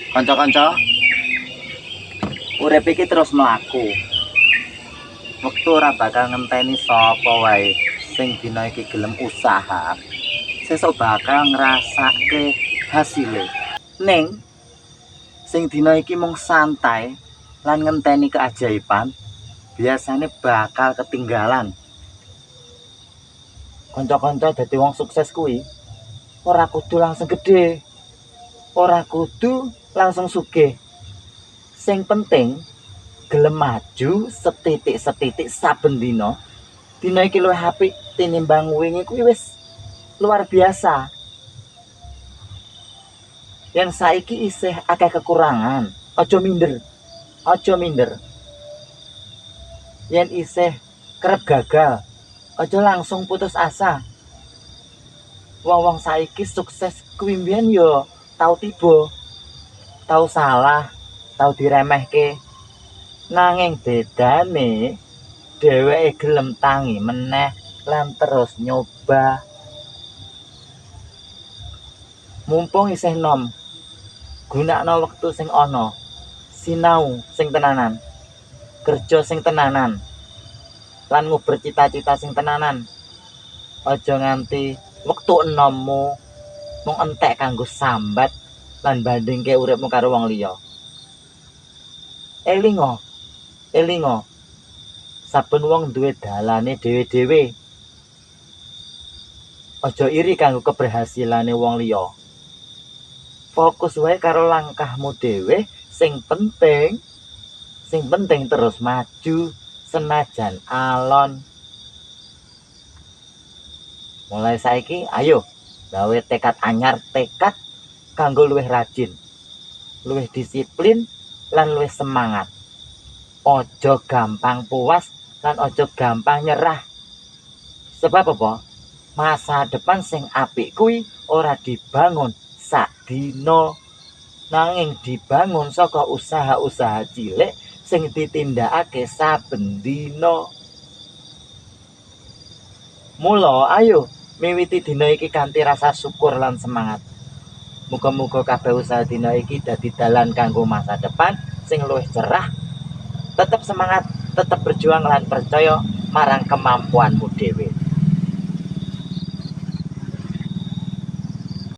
Kanca-kanca, urip iki terus mlaku. Wektu ora bakal ngenteni sapa wae sing dina iki gelem usaha, sesuk bakal ngrasake hasile. Ning sing dina iki mung santai lan ngenteni keajaiban, biasane bakal ketinggalan. Kanca-kanca, dadi wong sukses kuwi ora kudu langsung gede, ora kudu langsung sugih. Sing penting gelem maju setitik-setitik saben dina. Dina iki luwih apik tinimbang wingi, kuwi wis luar biasa. Yen saiki isih akeh kekurangan, aja minder. Aja minder. Yen isih kerep gagal, aja langsung putus asa. Wong-wong saiki sukses kuwi mbiyen yo tau tiba, tau salah, tau diremehke. Nanging bedane, dheweke gelem tangi meneh lan terus nyoba. Mumpung isih nom, gunakno wektu sing ana. Sinau sing tenanan, kerja sing tenanan, lan nguber cita-cita sing tenanan. Aja nganti wektu enommu mung entek kanggo sambat lan bandingke uripmu karo wong liya. Elingo, elingo. Saben wong duwe dalane dhewe-dhewe. Aja iri kanggo keberhasilane wong liya. Fokus wae karo langkahmu dhewe, sing penting terus maju senajan alon. Mulai saiki ayo gawe tekad anyar, tekad kanggo luwih rajin, luwih disiplin lan luwih semangat. Aja gampang puas lan aja gampang nyerah. Sebab apa? Masa depan sing apik kuwi ora dibangun sadina, nanging dibangun saka usaha-usaha cilik sing ditindakake saben dina. Mula ayo miwiti dina iki kanthi rasa syukur lan semangat. Muga-muga kabeh usaha dina iki dadi dalan kanggo masa depan sing luwih cerah. Tetep semangat, tetep berjuang lan percaya marang kemampuanmu dhewe.